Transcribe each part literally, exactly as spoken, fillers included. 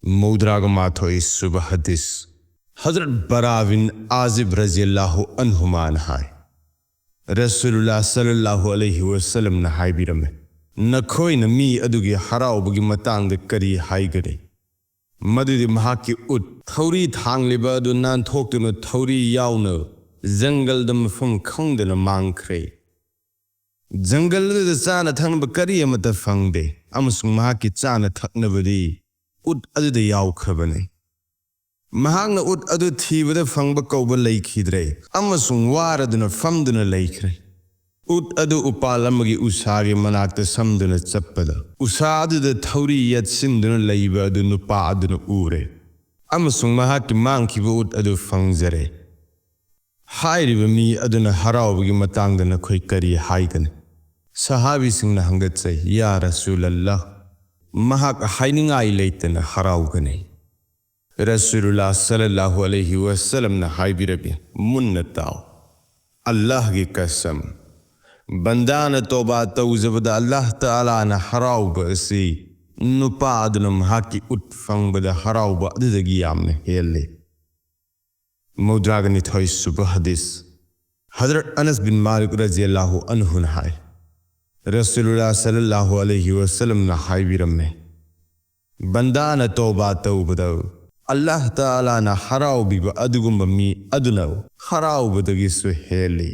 ꯃꯧꯗ꯭ꯔꯥꯒ ꯃꯥꯊꯣꯏ ꯁꯨꯕ ꯍꯗꯤꯁ꯫ ꯍꯖꯔꯠ ꯕꯔꯥ ꯕꯤꯟ ꯑꯥꯖꯤꯕ ꯔꯖꯤꯌꯜꯂꯥꯍꯨ ꯑꯟꯍꯨꯃꯥꯅ ꯍꯥꯏ, ꯔꯁꯨꯂꯨꯜꯂꯥꯍ ꯁꯜꯂꯜꯂꯥꯍꯨ ꯑꯂꯩꯍꯤ ꯋꯁꯜꯂꯝꯅ ꯍꯥꯏꯕꯤꯔꯝꯃꯤ, "ꯅꯈꯣꯏꯅ ꯃꯤ ꯑꯗꯨꯒꯤ ꯍꯔꯥꯎꯕꯒꯤ ꯃꯇꯥꯡꯗ ꯀꯔꯤ ꯍꯥꯏꯒꯅꯤ? ꯃꯗꯨꯗꯤ ꯃꯍꯥꯛꯀꯤ ꯎꯠ, ꯊꯧꯔꯤ ꯊꯥꯡꯂꯤꯕ ꯑꯗꯨ ꯅꯥꯟꯊꯣꯛꯇꯨꯅ ꯊꯧꯔꯤ ꯌꯥꯎꯅ ꯖꯪꯒꯜꯗ ꯃꯐꯝ ꯈꯪꯗꯅ ꯃꯥꯡꯈ꯭ꯔꯦ꯫ ꯖꯪꯒꯜ ꯑꯗꯨꯗ ꯆꯥꯅ ꯊꯛꯅꯕ ꯀꯔꯤ ꯑꯃꯠꯇ ꯐꯪꯗꯦ, ꯑꯃꯁꯨꯡ ꯃꯍꯥꯛꯀꯤ ꯆꯥꯅ ꯊꯛꯅꯕꯗꯤ ꯎꯠ ꯑꯗꯨꯗ ꯌꯥꯎꯈ꯭ꯔꯕꯅꯤ꯫ ꯃꯍꯥꯛꯅ ꯎꯠ ꯑꯗꯨ ꯊꯤꯕꯗ ꯐꯪꯕ ꯀꯧꯕ ꯂꯩꯈꯤꯗ꯭ꯔꯦ, ꯑꯃꯁꯨꯡ ꯋꯥꯔꯗꯨꯅ ꯐꯝꯗꯨꯅ ꯂꯩꯈ꯭ꯔꯦ꯫ ꯎꯠ ꯑꯗꯨ ꯎꯄꯥꯜ ꯑꯃꯒꯤ ꯎꯁꯥꯒꯤ ꯃꯅꯥꯛꯇ ꯁꯝꯗꯨꯅ ꯆꯠꯄꯗ, ꯎꯁꯥ ꯑꯗꯨꯗ ꯊꯧꯔꯤ ꯌꯦꯠꯁꯤꯟꯗꯨꯅ ꯂꯩꯕ ꯑꯗꯨ ꯅꯨꯄꯥ ꯑꯗꯨꯅ ꯎꯔꯦ, ꯑꯃꯁꯨꯡ ꯃꯍꯥꯛꯀꯤ ꯃꯥꯡꯈꯤꯕ ꯎꯠ ꯑꯗꯨ ꯐꯪꯖꯔꯦ꯫" ꯍꯥꯏꯔꯤꯕ ꯃꯤ ꯑꯗꯨꯅ ꯍꯔꯥꯎꯕꯒꯤ ꯃꯇꯥꯡꯗ ꯅꯈꯣꯏ ꯀꯔꯤ ꯍꯥꯏꯒꯅꯤ? ꯁꯍꯥꯕꯤꯁꯤꯡꯅ ꯍꯪꯒꯠꯆꯩ, "ꯌꯥ ꯔꯁꯨꯂꯜꯂꯥꯍ, ꯃꯍꯥꯛ ꯍꯥꯏꯅꯤꯡꯉꯥꯏ ꯂꯩꯇꯅ ꯍꯔꯥꯎꯒꯅꯤ꯫" ꯔꯁꯨꯂꯨꯜꯂꯥꯍ ꯁꯜꯂꯜꯂꯥꯍꯨ ꯑꯂꯩꯍꯤ ꯋꯁꯜꯂꯝꯅ ꯍꯥꯏꯕꯤꯔꯝꯃꯤ, ꯃꯨꯟꯅ ꯇꯥꯎ, ꯑꯜꯂꯥꯍꯒꯤ ꯀꯁꯝ, ꯕꯟꯗꯥꯅ ꯇꯣꯕꯥ ꯇꯧꯖꯕꯗ ꯑꯜꯂꯥꯍ ꯇꯥꯂꯥꯅ ꯍꯔꯥꯎꯕ ꯑꯁꯤ ꯅꯨꯄꯥ ꯑꯗꯨꯅ ꯃꯍꯥꯛꯀꯤ ꯎꯠ ꯐꯪꯕꯗ ꯍꯔꯥꯎꯕ ꯑꯗꯨꯗꯒꯤ ꯌꯥꯝꯅ ꯍꯦꯜꯂꯤ꯫ ꯃꯧꯗ꯭ꯔꯥꯒ ꯅꯤꯊꯣꯏ ꯁꯨꯕ ꯍꯗꯤꯁ꯫ ꯍꯖꯔꯠ ꯑꯅꯁ ꯕꯤꯟ ꯃꯥꯂꯤꯛ ꯔꯖꯤꯌꯜꯂꯥꯍꯨ ꯑꯟꯍꯨꯅ ꯍꯥꯏ, ꯔꯁꯨꯂꯨꯜꯂꯥꯍ ꯁꯜꯂꯜꯂꯥꯍꯨ ꯑꯂꯩꯍꯤ ꯋꯁꯜꯂꯝꯅ ꯍꯥꯏꯕꯤꯔꯝꯃꯤ, "ꯕꯟꯗꯥꯅ ꯇꯧꯕꯥ ꯇꯧꯕꯗ ꯑꯜꯂꯥꯍ ꯇꯥꯂꯥꯅ ꯍꯔꯥꯎꯕꯤꯕ ꯑꯗꯨꯒꯨꯝꯕ ꯃꯤ ꯑꯗꯨꯅ ꯍꯔꯥꯎꯕꯗꯒꯤꯁꯨ ꯍꯦꯜꯂꯤ꯫"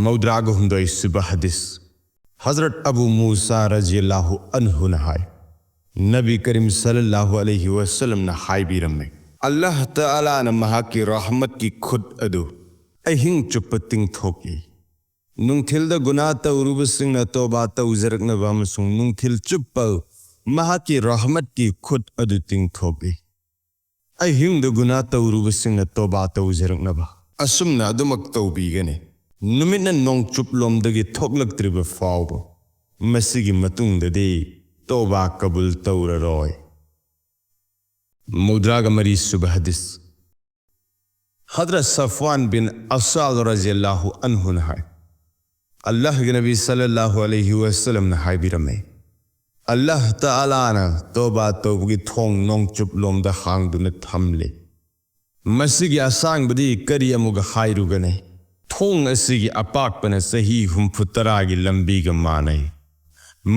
ꯃꯧꯗ꯭ꯔꯥꯒ ꯍꯨꯝꯗꯣꯏ ꯁꯨꯕ ꯍꯗꯤꯁ꯫ ꯍꯖꯔꯠ ꯑꯕꯨ ꯃꯨꯁꯥ ꯔꯖꯤꯌꯜꯂꯥꯍꯨ ꯑꯟꯍꯨꯅ ꯍꯥꯏ, ꯅꯕꯤ ꯀꯔꯤꯝ ꯁꯜꯂꯜꯂꯥꯍꯨ ꯑꯂꯩꯍꯤ ꯋꯁꯜꯂꯝꯅ ꯍꯥꯏꯕꯤꯔꯝꯃꯤ, "ꯑꯜꯂꯥꯍ ꯇꯥꯂꯥꯅ ꯃꯍꯥꯛꯀꯤ ꯔꯍꯃꯠꯀꯤ ꯈꯨꯠ ꯑꯗꯨ ꯑꯍꯤꯡ ꯆꯨꯞꯄ ꯇꯤꯡꯊꯣꯛꯏ꯫ ꯅꯨꯡꯊꯤꯜꯗ ꯒꯨꯅꯥ ꯇꯧꯔꯨꯕꯁꯤꯡꯅ ꯇꯣꯕꯥ ꯇꯧꯖꯔꯛꯅꯕ ꯑꯃꯁꯨꯡ ꯅꯨꯡꯊꯤꯜ ꯆꯨꯞꯄ ꯃꯍꯥꯛꯀꯤ ꯔꯍꯃꯠꯀꯤ ꯈꯨꯠ ꯑꯗꯨ ꯇꯤꯡꯊꯣꯛꯏ꯫ ꯑꯍꯤꯡꯗ ꯒꯨꯅꯥ ꯇꯧꯔꯨꯕꯁꯤꯡꯅ ꯇꯣꯕꯥ ꯇꯧꯖꯔꯛꯅꯕ ꯑꯁꯨꯝꯅ ꯑꯗꯨꯃꯛ ꯇꯧꯕꯤꯒꯅꯤ, ꯅꯨꯃꯤꯠꯅ ꯅꯣꯡꯆꯨꯞꯂꯣꯝꯗꯒꯤ ꯊꯣꯛꯂꯛꯇ꯭ꯔꯤꯕ ꯐꯥꯎꯕ꯫ ꯃꯁꯤꯒꯤ ꯃꯇꯨꯡꯗꯗꯤ ꯇꯣꯕꯥ ꯀꯕꯨꯜ ꯇꯧꯔꯔꯣꯏ꯫" ꯃꯧꯗ꯭ꯔꯥꯒ ꯃꯔꯤ ꯁꯨꯕ ꯍꯗꯤꯁ꯫ ꯍꯗ꯭ꯔꯠ ꯁꯐꯋꯥꯟ ꯕꯤꯟ ꯑꯁꯥꯜ ꯔꯖꯤꯌꯜꯂꯥꯍꯨ ꯑꯟꯍꯨꯅ ꯍꯥꯏ, ꯑꯜꯂꯥꯍꯒꯤ ꯅꯕꯤ ꯁꯜꯂꯜꯂꯥꯍꯨ ꯑꯂꯩꯍꯤ ꯋꯁꯜꯂꯝꯅ ꯍꯥꯏꯕꯤꯔꯝꯃꯤ, ꯑꯜꯂꯥꯍ ꯇꯥꯂꯥꯅ ꯇꯧꯕꯥ ꯇꯧꯕꯒꯤ ꯊꯣꯡ ꯅꯣꯡꯆꯨꯞꯂꯣꯝꯗ ꯍꯥꯡꯗꯨꯅ ꯊꯝꯂꯤ꯫ ꯃꯁꯤꯒꯤ ꯑꯁꯥꯡꯕꯗꯤ ꯀꯔꯤ ꯑꯃꯨꯛ ꯍꯥꯏꯔꯨꯒꯅꯤ? ꯊꯣꯡ ꯑꯁꯤꯒꯤ ꯑꯄꯥꯛꯄꯅ ꯆꯍꯤ ꯍꯨꯝꯐꯨ ꯇꯔꯥꯒꯤ ꯂꯝꯕꯤꯒ ꯃꯥꯟꯅꯩ꯫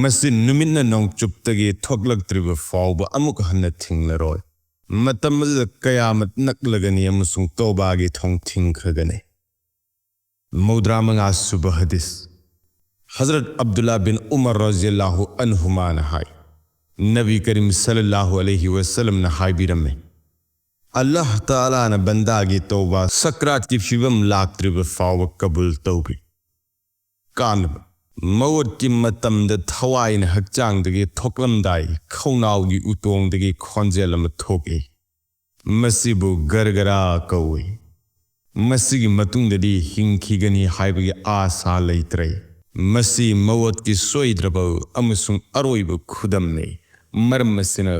ꯃꯁꯤ ꯅꯨꯃꯤꯠꯅ ꯅꯣꯡꯆꯨꯞꯇꯒꯤ ꯊꯣꯛꯂꯛꯇ꯭ꯔꯤꯕ ꯐꯥꯎꯕ ꯑꯃꯨꯛ ꯍꯟꯅ ꯊꯤꯡꯂꯔꯣꯏ꯫ ꯃꯇꯝ ꯑꯗꯨꯗ ꯀꯌꯥꯃꯠ ꯅꯛꯂꯒꯅꯤ ꯑꯃꯁꯨꯡ ꯇꯧꯕꯥꯒꯤ ꯊꯣꯡ ꯊꯤꯡꯈ꯭ꯔꯒꯅꯤ꯫ ꯃꯧꯗ꯭ꯔꯥ ꯃꯉꯥ ꯁꯨꯕ ꯍꯗꯤꯁ꯫ ꯍꯖꯔꯠ ꯑꯕꯗꯨꯜꯂꯥ ꯕꯤꯟ ꯎꯃꯔ ꯔꯖꯤꯌꯜꯂꯥꯍꯨ ꯑꯟꯍꯨꯃꯥꯅ ꯍꯥꯏ, ꯅꯕꯤ ꯀꯔꯤꯝ ꯁꯜꯂꯜꯂꯥꯍꯨ ꯑꯂꯩꯍꯤ ꯋꯁꯜꯂꯝꯅ ꯍꯥꯏꯕꯤꯔꯝꯃꯤ, "ꯑꯜꯂꯥꯍ ꯇꯥꯂꯥꯅ ꯕꯟꯗꯥꯒꯤ ꯇꯧꯕꯥ ꯁꯛꯔꯥꯠꯀꯤ ꯐꯤꯕꯝ ꯂꯥꯛꯇ꯭ꯔꯤꯕ ꯐꯥꯎꯕ ꯀꯕꯨꯜ ꯇꯧꯕꯤ"꯫ ꯀꯥꯟꯅꯕ: ꯃꯧꯠꯀꯤ ꯃꯇꯝꯗ ꯊꯋꯥꯏꯅ ꯍꯛꯆꯥꯡꯗꯒꯤ ꯊꯣꯛꯂꯝꯗꯥꯏ ꯈꯧꯅꯥꯎꯒꯤ ꯎꯇꯣꯡꯗꯒꯤ ꯈꯣꯟꯖꯦꯜ ꯑꯃ ꯊꯣꯛꯏ꯫ ꯃꯁꯤꯕꯨ ꯒꯔꯒꯔꯥ ꯀꯧꯏ꯫ ꯃꯁꯤꯒꯤ ꯃꯇꯨꯡꯗꯗꯤ ꯍꯤꯡꯈꯤꯒꯅꯤ ꯍꯥꯏꯕꯒꯤ ꯑꯥꯁꯥ ꯂꯩꯇ꯭ꯔꯦ꯫ ꯃꯁꯤ ꯃꯧꯠꯀꯤ ꯁꯣꯏꯗ꯭ꯔꯕ ꯑꯃꯁꯨꯡ ꯑꯔꯣꯏꯕ ꯈꯨꯗꯝꯅꯤ꯫ ꯃꯔꯝ ꯑꯁꯤꯅ,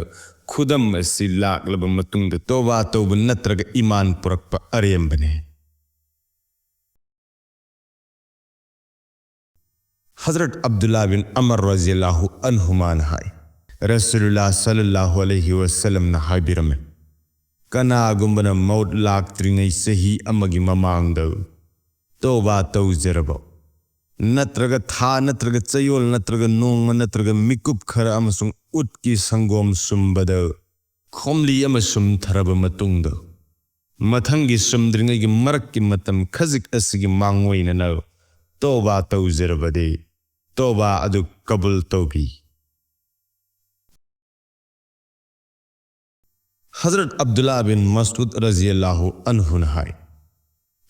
ꯈꯨꯗꯝ ꯑꯁꯤ ꯂꯥꯛꯂꯕ ꯃꯇꯨꯡꯗ ꯇꯧꯕꯥ ꯇꯧꯕ ꯅꯠꯇ꯭ꯔꯒ ꯏꯃꯥꯟ ꯄꯨꯔꯛꯄ ꯑꯔꯦꯝꯕꯅꯤ꯫ ꯍꯖꯔꯠ ꯑꯕꯗꯨꯜꯂꯥ ꯕꯤꯟ ꯑꯃꯔ ꯔꯖꯤꯌꯜꯂꯥꯍꯨ ꯑꯟꯍꯨꯃꯥꯅ ꯍꯥꯏ, ꯔꯁꯨꯂꯨꯜꯂꯥ ꯁꯜꯂꯜꯂꯥꯍꯨ ꯑꯂꯩꯍꯤ ꯋꯁꯜꯂꯝꯅ ꯍꯥꯏꯕꯤꯔꯝꯃꯤ, "ꯀꯅꯥꯒꯨꯝꯕꯅ ꯃꯧꯠ ꯂꯥꯛꯇ꯭ꯔꯤꯉꯩ ꯆꯍꯤ ꯑꯃꯒꯤ ꯃꯃꯥꯡꯗ ꯇꯧꯕꯥ ꯇꯧꯖꯔꯕ, ꯅꯠꯇ꯭ꯔꯒ ꯊꯥ ꯅꯠꯇ꯭ꯔꯒ ꯆꯌꯣꯜ ꯅꯠꯇ꯭ꯔꯒ ꯅꯣꯡꯃ ꯅꯠꯇ꯭ꯔꯒ ꯃꯤꯀꯨꯞ ꯈꯔ ꯑꯃꯁꯨꯡ ꯎꯠꯀꯤ ꯁꯪꯒꯣꯝ ꯁꯨꯝꯕꯗ ꯈꯣꯝꯂꯤ ꯑꯃ ꯁꯨꯝꯊꯔꯕ ꯃꯇꯨꯡꯗ, ꯃꯊꯪꯒꯤ ꯁꯨꯝꯗ꯭ꯔꯤꯉꯩꯒꯤ ꯃꯔꯛꯀꯤ ꯃꯇꯝ ꯈꯖꯤꯛ ꯑꯁꯤꯒꯤ ꯃꯥꯡꯑꯣꯏꯅꯅ ꯇꯧꯕꯥ ꯇꯧꯖꯔꯕꯗꯤ, ꯇꯧꯕꯥ ꯑꯗꯨ ꯀꯕꯨꯜ ꯇꯧꯕꯤ"꯫ ꯍꯖꯔꯠ ꯑꯕꯗꯨꯜꯂꯥ ꯕꯤꯟ ꯃꯁꯎꯗ ꯔꯖꯤꯌꯜꯂꯥꯍꯨ ꯑꯟꯍꯨꯅ ꯍꯥꯏ,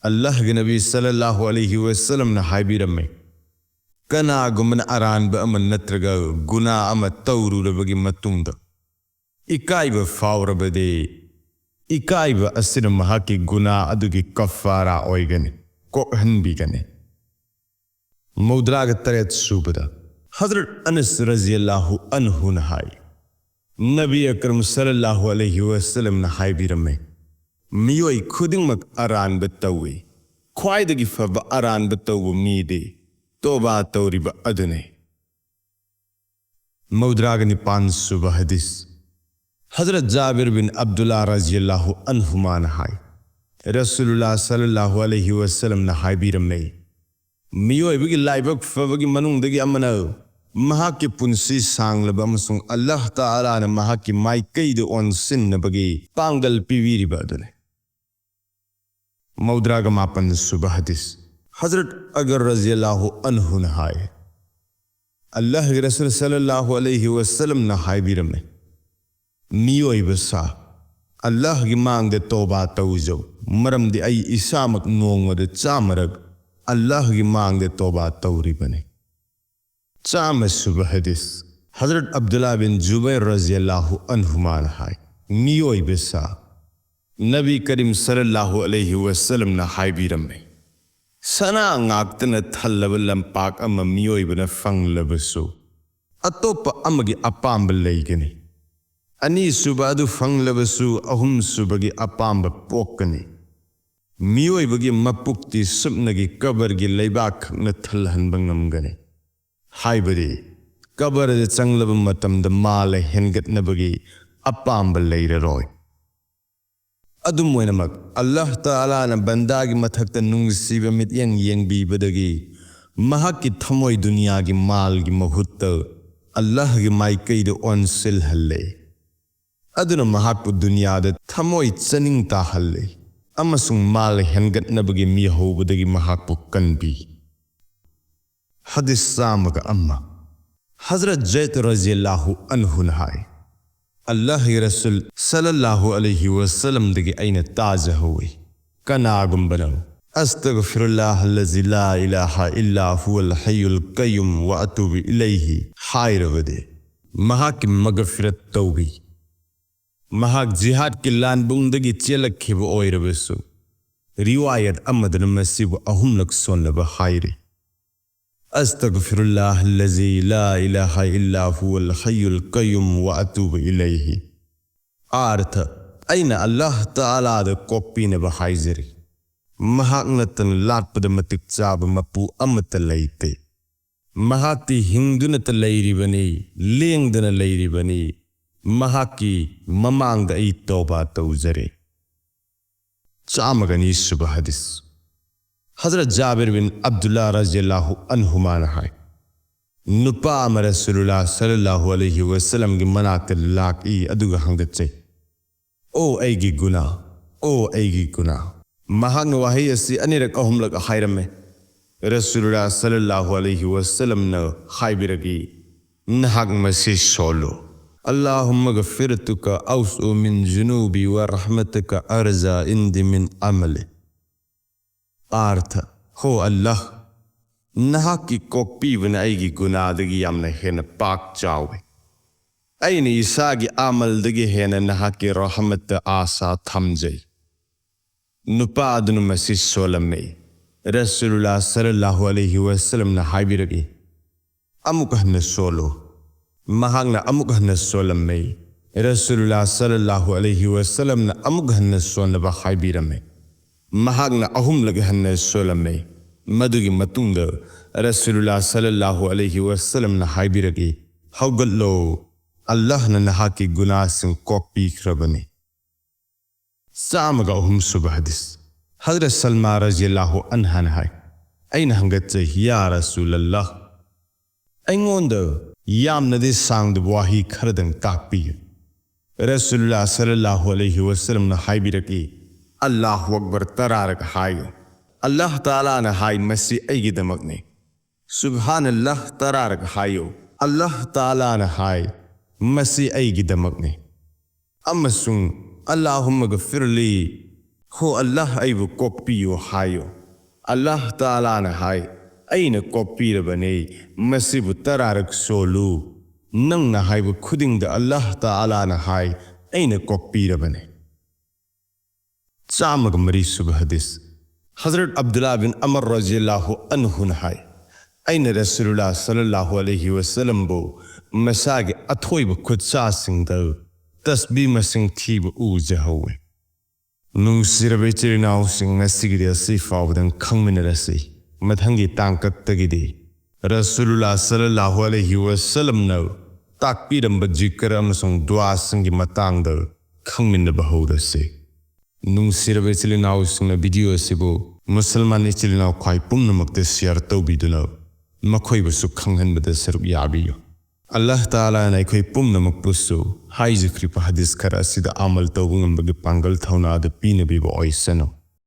ꯑꯜꯂꯥꯍꯒꯤ ꯅꯕꯤ ꯁꯜꯂꯜꯂꯥꯍꯨ ꯑꯂꯩꯍꯤ ꯋꯁꯜꯂꯝꯅ ꯍꯥꯏꯕꯤꯔꯝꯃꯤ, "ꯀꯅꯥꯒꯨꯝꯕꯅ ꯑꯔꯥꯟꯕ ꯑꯃ ꯅꯠꯇ꯭ꯔꯒ ꯒꯨꯅꯥ ꯑꯃ ꯇꯧꯔꯨꯔꯕꯒꯤ ꯃꯇꯨꯡꯗ ꯏꯀꯥꯏꯕ ꯐꯥꯎꯔꯕꯗꯤ, ꯏꯀꯥꯏꯕ ꯑꯁꯤꯅ ꯃꯍꯥꯛꯀꯤ ꯒꯨꯅꯥ ꯑꯗꯨꯒꯤ ꯀꯐꯥꯔꯥ ꯑꯣꯏꯒꯅꯤ, ꯀꯣꯛꯍꯟꯕꯤꯒꯅꯤ"꯫ ꯃꯧꯗ꯭ꯔꯥꯒ ꯇꯔꯦꯠ ꯁꯨꯕꯗ, ꯍꯖꯔꯠ ꯑꯅꯁ ꯔꯖꯤꯌꯜꯂꯥꯍꯨ ꯑꯟꯍꯨꯅ ꯍꯥꯏ, ꯅꯕꯤ ꯑꯀꯔꯝ ꯁꯜꯂꯜꯂꯥꯍꯨ ꯑꯂꯩꯍꯤ ꯋꯁꯜꯂꯝꯅ ꯍꯥꯏꯕꯤꯔꯝꯃꯤ, "ꯃꯤꯑꯣꯏ ꯈꯨꯗꯤꯡꯃꯛ ꯑꯔꯥꯟꯕ ꯇꯧꯏ꯫ ꯈ꯭ꯋꯥꯏꯗꯒꯤ ꯐꯕ ꯑꯔꯥꯟꯕ ꯇꯧꯕ ꯃꯤꯗꯤ ꯇꯣꯕꯥ ꯇꯧꯔꯤꯕ ꯑꯗꯨꯅꯤ"꯫ ꯃꯧꯗ꯭ꯔꯥꯒ ꯅꯤꯄꯥꯟ ꯁꯨꯕ ꯍꯗꯤꯁ꯫ ꯍꯖꯔꯠ ꯖꯥꯕꯤꯔ ꯕꯤꯟ ꯑꯕꯗꯨꯜꯂꯥ ꯔꯖꯤꯌꯜꯂꯥꯍꯨ ꯑꯟꯍꯨꯃꯥꯅ ꯍꯥꯏ, ꯔꯁꯨꯂꯨꯜꯂꯥ ꯁꯜꯂꯜꯂꯥꯍꯨ ꯑꯂꯩꯍꯤ ꯋꯁꯜꯂꯝꯅ ꯍꯥꯏꯕꯤꯔꯝꯃꯤ, "ꯃꯤꯑꯣꯏꯕꯒꯤ ꯂꯥꯏꯕꯛ ꯐꯕꯒꯤ ꯃꯅꯨꯡꯗꯒꯤ ꯑꯃꯅ ꯃꯍꯥꯛꯀꯤ ꯄꯨꯟꯁꯤ ꯁꯥꯡꯂꯕ ꯑꯃꯁꯨꯡ ꯑꯜꯂꯥꯍ ꯇꯥꯂꯥꯅ ꯃꯍꯥꯛꯀꯤ ꯃꯥꯏꯀꯩꯗ ꯑꯣꯟꯁꯤꯟꯅꯕꯒꯤ ꯄꯥꯡꯒꯜ ꯄꯤꯕꯤꯔꯤꯕ ꯑꯗꯨꯅꯤ"꯫ ꯃꯧꯗ꯭ꯔꯥꯒ ꯃꯥꯄꯟ ꯁꯨꯕ ꯍꯗꯤꯁ꯫ ꯍꯖꯔꯠ ꯑꯒꯔ ꯔꯖꯤꯌꯜꯂꯥꯍꯨ ꯑꯟꯍꯨꯅ ꯍꯥꯏ, ꯑꯜꯂꯥꯍꯒꯤ ꯔꯁꯨꯜ ꯁꯜꯂꯜꯂꯥꯍꯨ ꯑꯂꯩꯍꯤ ꯋꯁꯜꯂꯝꯅ ꯍꯥꯏꯕꯤꯔꯝꯃꯤ, "ꯃꯤꯑꯣꯏꯕ ꯁꯥ, ꯑꯜꯂꯥꯍꯒꯤ ꯃꯥꯡꯗ ꯇꯣꯕꯥ ꯇꯧꯖꯧ, ꯃꯔꯝꯗꯤ ꯑꯩ ꯏꯁꯥꯃꯛ ꯅꯣꯡꯃꯗ ꯆꯥꯝꯃꯔꯛ ꯑꯜꯂꯥꯍꯒꯤ ꯃꯥꯡꯗ ꯇꯣꯕꯥ ꯇꯧꯔꯤꯕꯅꯤ"꯫ ꯆꯥꯝꯃ ꯁꯨꯕ ꯍꯗꯤꯁ꯫ ꯍꯖꯔꯠ ꯑꯕꯗꯨꯜꯂꯥ ꯕꯤꯟ ꯖꯨꯕꯩꯔ ꯔꯖꯤꯌꯜꯂꯥꯍꯨ ꯑꯟꯍꯨꯃꯥꯅ ꯍꯥꯏ, "ꯃꯤꯑꯣꯏꯕ ꯁꯥ, ꯅꯕꯤ ꯀꯔꯤꯝ ꯁꯜꯂꯜꯂꯥꯍꯨ ꯑꯂꯩꯍꯤ ꯋꯁꯜꯂꯝꯅ ꯍꯥꯏꯕꯤꯔꯝꯃꯤ, ꯁꯅꯥ ꯉꯥꯛꯇꯅ ꯊꯜꯂꯕ ꯂꯝꯄꯥꯛ ꯑꯃ ꯃꯤꯑꯣꯏꯕꯅ ꯐꯪꯂꯕꯁꯨ, ꯑꯇꯣꯞꯄ ꯑꯃꯒꯤ ꯑꯄꯥꯝꯕ ꯂꯩꯒꯅꯤ꯫ ꯑꯅꯤꯁꯨꯕ ꯑꯗꯨ ꯐꯪꯂꯕꯁꯨ, ꯑꯍꯨꯝꯁꯨꯕꯒꯤ ꯑꯄꯥꯝꯕ ꯄꯣꯛꯀꯅꯤ꯫ ꯃꯤꯑꯣꯏꯕꯒꯤ ꯃꯄꯨꯛꯇꯤ ꯁꯨꯞꯅꯒꯤ ꯀꯕꯔꯒꯤ ꯂꯩꯕꯥꯛ ꯈꯛꯅ ꯊꯜꯍꯟꯕ ꯉꯝꯒꯅꯤ"꯫ ꯍꯥꯏꯕꯗꯤ, ꯀꯕꯔꯗ ꯆꯪꯂꯕ ꯃꯇꯝꯗ ꯃꯥꯜꯂ ꯍꯦꯟꯒꯠꯅꯕꯒꯤ ꯑꯄꯥꯝꯕ ꯂꯩꯔꯔꯣꯏ꯫ ꯑꯗꯨꯝ ꯑꯣꯏꯅꯃꯛ, ꯑꯜꯂꯥꯍ ꯇꯥꯂꯥꯅ ꯕꯟꯗꯥꯒꯤ ꯃꯊꯛꯇ ꯅꯨꯡꯁꯤꯕ ꯃꯤꯠꯌꯦꯡ ꯌꯦꯡꯕꯤꯕꯗꯒꯤ ꯃꯍꯥꯛꯀꯤ ꯊꯃꯣꯏ ꯗꯨꯅꯤꯌꯥꯒꯤ ꯃꯥꯜꯒꯤ ꯃꯍꯨꯠꯇ ꯑꯜꯂꯥꯍꯒꯤ ꯃꯥꯏꯀꯩꯗ ꯑꯣꯟꯁꯤꯜꯍꯜꯂꯦ꯫ ꯑꯗꯨꯅ ꯃꯍꯥꯛꯄꯨ ꯗꯨꯅꯤꯌꯥꯗ ꯊꯃꯣꯏ ꯆꯅꯤꯡ ꯇꯥꯍꯜꯂꯦ ꯑꯃꯁꯨꯡ ꯃꯥꯜ ꯍꯦꯟꯒꯠꯅꯕꯒꯤ ꯃꯤꯍꯧꯕꯗꯒꯤ ꯃꯍꯥꯛꯄꯨ ꯀꯟꯕꯤ꯫ ꯍꯗꯤꯁ ꯆꯥꯝꯃꯒ ꯑꯃ꯫ ꯍꯖꯔꯠ ꯖꯩꯗ ꯔꯖꯤꯌꯜꯂꯥꯍꯨ ꯑꯟꯍꯨꯅ ꯍꯥꯏ, "ꯑꯜꯂꯥꯍꯒꯤ ꯔꯁꯨꯜ ꯁꯜꯂꯜꯂꯥꯍꯨ ꯑꯂꯩꯍꯤ ꯋꯁꯜꯂꯝꯗꯒꯤ ꯑꯩꯅ ꯇꯥꯖꯍꯧꯏ, ꯀꯅꯥꯒꯨꯝꯕꯅ 'ꯑꯁꯇꯒꯐꯤꯔꯨꯜꯂꯥꯍ ꯑꯜꯂꯖꯤ ꯂꯥ ꯏꯂꯥꯍ ꯏꯜꯂꯥ ꯍꯨꯋꯜ ꯍꯩꯌꯨꯜ ꯀꯩꯌꯨꯝ ꯋ ꯑꯇꯨꯕꯨ ꯏꯂꯩꯍꯤ' ꯍꯥꯏꯔꯕꯗꯤ, ꯃꯍꯥꯛꯀꯤ ꯃꯒꯐꯤꯔꯠ ꯇꯧꯕꯤ꯫ ꯃꯍꯥꯛ ꯖꯤꯍꯥꯗꯀꯤ ꯂꯥꯟꯕꯨꯡꯗꯒꯤ ꯆꯦꯜꯂꯛꯈꯤꯕ ꯑꯣꯏꯔꯕꯁꯨ, ꯔꯤꯋꯥꯌꯠ ꯑꯃꯗꯅ ꯃꯁꯤꯕꯨ ꯑꯍꯨꯝꯂꯛ ꯁꯣꯟꯅꯕ ꯍꯥꯏꯔꯤ꯫ 'ꯑꯁꯇꯒꯐꯤꯔꯨꯜꯂꯥꯍ ꯑꯜꯂꯖꯤ ꯂꯥ ꯏꯂꯥꯍ ꯏꯜꯂꯥ ꯍꯨꯋꯜ ꯍꯩꯌꯨꯜ ꯀꯩꯌꯨꯝ ꯋ ꯑꯇꯨꯕꯨ ꯏꯂꯩꯍꯤ'꯫ ꯑꯥꯔꯊ: ꯑꯩꯅ ꯑꯜꯂꯥꯍ ꯇꯥꯂꯥꯗ ꯀꯣꯛꯄꯤꯅꯕ ꯍꯥꯏꯖꯔꯤ꯫ ꯃꯍꯥꯛ ꯅꯠꯇꯅ ꯂꯥꯠꯄꯗ ꯃꯇꯤꯛ ꯆꯥꯕ ꯃꯄꯨ ꯑꯃꯠꯇ ꯂꯩꯇꯦ꯫ ꯃꯍꯥꯛꯇꯤ ꯍꯤꯡꯗꯨꯅꯇ ꯂꯩꯔꯤꯕꯅꯤ, ꯂꯦꯡꯗꯅ ꯂꯩꯔꯤꯕꯅꯤ꯫ ꯃꯍꯥꯛꯀꯤ ꯃꯃꯥꯡꯗ ꯑꯩ ꯇꯧꯕꯥ ꯇꯧꯖꯔꯦ꯫ ꯆꯥꯝꯃꯒ ꯑꯅꯤ ꯁꯨꯕ ꯍꯗꯤꯁ꯫ ꯍꯖꯔꯠ ꯖꯥꯕꯤꯔ ꯕꯤꯟ ꯑꯕꯗꯨꯜꯂꯥ ꯔꯖꯤꯌꯜꯂꯥꯍꯨ ꯑꯟꯍꯨꯃꯥꯅ ꯍꯥꯏ, ꯅꯨꯄꯥ ꯑꯃ ꯔꯁꯨꯂꯨꯜꯂꯥ ꯁꯜꯂꯜꯂꯥꯍꯨ ꯑꯂꯩꯍꯤ ꯋꯁꯜꯂꯝꯒꯤ ꯃꯅꯥꯛꯇ ꯂꯥꯛꯏ, ꯑꯗꯨꯒ ꯍꯪꯒꯠꯆꯩ, "ꯑꯣ ꯑꯩꯒꯤ ꯒꯨꯅꯥ, ꯑꯣ ꯑꯩꯒꯤ ꯒꯨꯅꯥ!" ꯃꯍꯥꯛꯅ ꯋꯥꯍꯩ ꯑꯁꯤ ꯑꯅꯤꯔꯛ ꯑꯍꯨꯝꯂꯛ ꯍꯥꯏꯔꯝꯃꯦ꯫ ꯔꯁꯨꯂꯨꯜꯂꯥ ꯁꯜꯂꯜꯂꯥꯍꯨ ꯑꯂꯩꯍꯤ ꯋꯁꯜꯂꯝꯅ ꯍꯥꯏꯕꯤꯔꯛꯏ, "ꯅꯍꯥꯛ ꯃꯁꯤ ꯁꯣꯜꯂꯨ꯫ ꯑꯜꯂꯥꯍꯨꯝꯃ ꯒꯐꯤꯔꯇꯨꯀ ꯑꯧꯁꯎ ꯃꯤꯟ ꯖꯨꯅꯨꯕꯤ ꯋ ꯔꯍꯃꯇꯨꯀ ꯑꯔꯖꯥ ꯏꯟꯗꯤ ꯃꯤꯟ ꯑꯃꯂꯤ"꯫ ꯑꯥꯔꯊ: ꯍꯣ ꯑꯜꯂꯥꯍ, ꯅꯍꯥꯛꯀꯤ ꯀꯣꯛꯄꯤꯕꯅ ꯑꯩꯒꯤ ꯒꯨꯅꯥꯗꯒꯤ ꯌꯥꯝꯅ ꯍꯦꯟꯅ ꯄꯥꯛ ꯆꯥꯎꯏ꯫ ꯑꯩꯅ ꯏꯁꯥꯒꯤ ꯑꯃꯜꯗꯒꯤ ꯍꯦꯟꯅ ꯅꯍꯥꯛꯀꯤ ꯔꯍꯃꯠꯇ ꯑꯥꯁꯥ ꯊꯝꯖꯩ꯫ ꯅꯨꯄꯥ ꯑꯗꯨꯅ ꯃꯁꯤ ꯁꯣꯜꯂꯝꯃꯤ꯫ ꯔꯁꯨꯂꯨꯜꯂꯥ ꯁꯜꯂꯜꯂꯥꯍꯨ ꯑꯂꯩꯍꯤ ꯋꯁꯜꯂꯝꯅ ꯍꯥꯏꯕꯤꯔꯛꯏ, "ꯑꯃꯨꯛ ꯍꯟꯅ ꯁꯣꯜꯂꯨ"꯫ ꯃꯍꯥꯛꯅ ꯑꯃꯨꯛ ꯍꯟꯅ ꯁꯣꯜꯂꯝꯃꯤ꯫ ꯔꯁꯨꯂꯨꯜꯂꯥ ꯁꯜꯂꯜꯂꯥꯍꯨ ꯑꯂꯩꯍꯤ ꯋꯁꯜꯂꯝꯅ ꯑꯃꯨꯛ ꯍꯟꯅ ꯁꯣꯟꯅꯕ ꯍꯥꯏꯕꯤꯔꯝꯃꯤ꯫ ꯃꯍꯥꯛꯅ ꯑꯍꯨꯝꯂꯛ ꯍꯟꯅ ꯁꯣꯜꯂꯝꯃꯤ꯫ ꯃꯗꯨꯒꯤ ꯃꯇꯨꯡꯗ ꯔꯁꯨꯂꯨꯜꯂꯥ ꯁꯜꯂꯜꯂꯥꯍꯨ ꯑꯂꯩꯍꯤ ꯋꯁꯜꯂꯝꯅ ꯍꯥꯏꯕꯤꯔꯛꯏ, "ꯍꯧꯒꯠꯂꯣ, ꯑꯜꯂꯥꯍꯅ ꯅꯍꯥꯛꯀꯤ ꯒꯨꯅꯥꯁꯤꯡ ꯀꯣꯛꯄꯤꯈ꯭ꯔꯕꯅꯤ"꯫ ꯆꯥꯝꯃꯒ ꯑꯍꯨꯝ ꯁꯨꯕ ꯍꯗꯤꯁ꯫ ꯍꯖꯔꯠ ꯁꯜꯃꯥ ꯔꯖꯤꯌꯜꯂꯥꯍꯨ ꯑꯟꯍꯥꯅ ꯍꯥꯏ, ꯑꯩꯅ ꯍꯪꯒꯠꯆꯩ, "ꯌꯥ ꯔꯁꯨꯂꯜꯂꯥꯍ, ꯑꯩꯉꯣꯟꯗ ꯌꯥꯝꯅꯗꯤ ꯁꯥꯡꯗꯕ ꯋꯥꯍꯩ ꯈꯔꯗꯪ ꯇꯥꯛꯄꯤꯌꯨ"꯫ ꯔꯁꯨꯂꯨꯜꯂꯥ ꯁꯜꯂꯜꯂꯥꯍꯨ ꯑꯂꯩꯍꯤ ꯋꯁꯜꯂꯝꯅ ꯍꯥꯏꯕꯤꯔꯛꯏ, "ꯑꯜꯂꯥꯍꯨ ꯑꯛꯕꯔ ꯇꯔꯥꯔꯛ ꯍꯥꯏꯌꯨ꯫ ꯑꯜꯂꯥꯍ ꯇꯥꯂꯥꯅ ꯍꯥꯏ, 'ꯃꯁꯤ ꯑꯩꯒꯤꯗꯃꯛꯅꯤ'꯫ ꯁꯨꯕꯍꯥꯅꯜꯂꯥꯍ ꯇꯔꯥꯔꯛ ꯍꯥꯏꯌꯨ꯫ ꯑꯜꯂꯥꯍ ꯇꯥꯂꯥꯅ ꯍꯥꯏ, 'ꯃꯁꯤ ꯑꯩꯒꯤꯗꯃꯛꯅꯤ'꯫ ꯑꯃꯁꯨꯡ "ꯑꯜꯂꯥꯍꯨꯝꯃ ꯒꯐꯤꯔꯂꯤ", "ꯍꯣ ꯑꯜꯂꯥꯍ, ꯑꯩꯕꯨ ꯀꯣꯛꯄꯤꯌꯨ" ꯍꯥꯏꯌꯨ꯫ ꯑꯜꯂꯥꯍ ꯇꯥꯂꯥꯅ ꯍꯥꯏ, "ꯑꯩꯅ ꯀꯣꯛꯄꯤꯔꯕꯅꯤ"꯫ ꯃꯁꯤꯕꯨ ꯇꯔꯥꯔꯛ ꯁꯣꯜꯂꯨ꯫ ꯅꯪꯅ ꯍꯥꯏꯕ ꯈꯨꯗꯤꯡꯗ ꯑꯜꯂꯥꯍ ꯇꯥꯂꯥꯅ ꯍꯥꯏ, "ꯑꯩꯅ ꯀꯣꯛꯄꯤꯔꯕꯅꯤ"꯫ ꯆꯥꯝꯃꯒ ꯃꯔꯤ ꯁꯨꯕ ꯍꯗꯤꯁ꯫ ꯍꯖꯔꯠ ꯑꯕꯗꯨꯜꯂꯥ ꯕꯤꯟ ꯑꯃꯔ ꯔꯖꯤꯌꯜꯂꯥꯍꯨ ꯑꯟꯍꯨꯅ ꯍꯥꯏ, ꯑꯩꯅ ꯔꯁꯨꯂꯨꯜꯂꯥ ꯁꯜꯂꯜꯂꯥꯍꯨ ꯑꯂꯩꯍꯤ ꯋꯁꯜꯂꯝꯕꯨ ꯃꯁꯥꯒꯤ ꯑꯊꯣꯏꯕ ꯈꯨꯠꯁꯥꯁꯤꯡꯗ ꯇꯁꯕꯤ ꯃꯁꯤꯡ ꯊꯤꯕ ꯎꯖꯍꯧꯋꯤ꯫ ꯅꯨꯡꯁꯤꯔꯕ ꯏꯆꯤꯜ ꯏꯅꯥꯎꯁꯤꯡ, ꯉꯁꯤꯒꯤꯗꯤ ꯑꯁꯤ ꯐꯥꯎꯕꯗꯪ ꯈꯪꯃꯤꯟꯅꯔꯁꯤ꯫ ꯃꯊꯪꯒꯤ ꯇꯥꯡꯀꯛꯇꯒꯤꯗꯤ ꯔꯁꯨꯂꯨꯜꯂꯥ ꯁꯜꯂꯜꯂꯥꯍꯨ ꯑꯂꯩꯍꯤ ꯋꯥꯁꯜꯂꯝꯅ ꯇꯥꯛꯄꯤꯔꯝꯕ ꯖꯤꯀꯔ ꯑꯃꯁꯨꯡ ꯗꯨꯋꯥꯁꯤꯡꯒꯤ ꯃꯇꯥꯡꯗ ꯈꯪꯃꯤꯟꯅꯕ ꯍꯧꯔꯁꯤ꯫ ꯅꯨꯡꯁꯤꯔꯕ ꯏꯆꯤꯜ ꯏꯅꯥꯎꯁꯤꯡꯅ video ꯑꯁꯤꯕꯨ ꯃꯨꯁꯜꯃꯥꯟ ꯏꯆꯤꯜ ꯏꯅꯥꯎ ꯈ꯭ꯋꯥꯏ ꯄꯨꯝꯅꯃꯛꯇ share ꯇꯧꯕꯤꯗꯨꯅ ꯃꯈꯣꯏꯕꯨꯁꯨ ꯈꯪꯍꯟꯕꯗ ꯁꯔꯨꯛ ꯌꯥꯕꯤꯌꯨ꯫ ꯑꯜꯂꯥꯍ ꯇꯥꯂꯥꯅ ꯑꯩꯈꯣꯏ ꯄꯨꯝꯅꯃꯛꯄꯨꯁꯨ ꯍꯥꯏꯖꯈ꯭ꯔꯤꯕ ꯍꯗꯤꯁ ꯈꯔ ꯑꯁꯤꯗ ꯑꯃꯜ ꯇꯧꯕ ꯉꯝꯕꯒꯤ ꯄꯥꯡꯒꯜ ꯊꯧꯅꯥꯗ ꯄꯤꯅꯕꯤꯕ ꯑꯣꯏꯁꯅꯨ꯫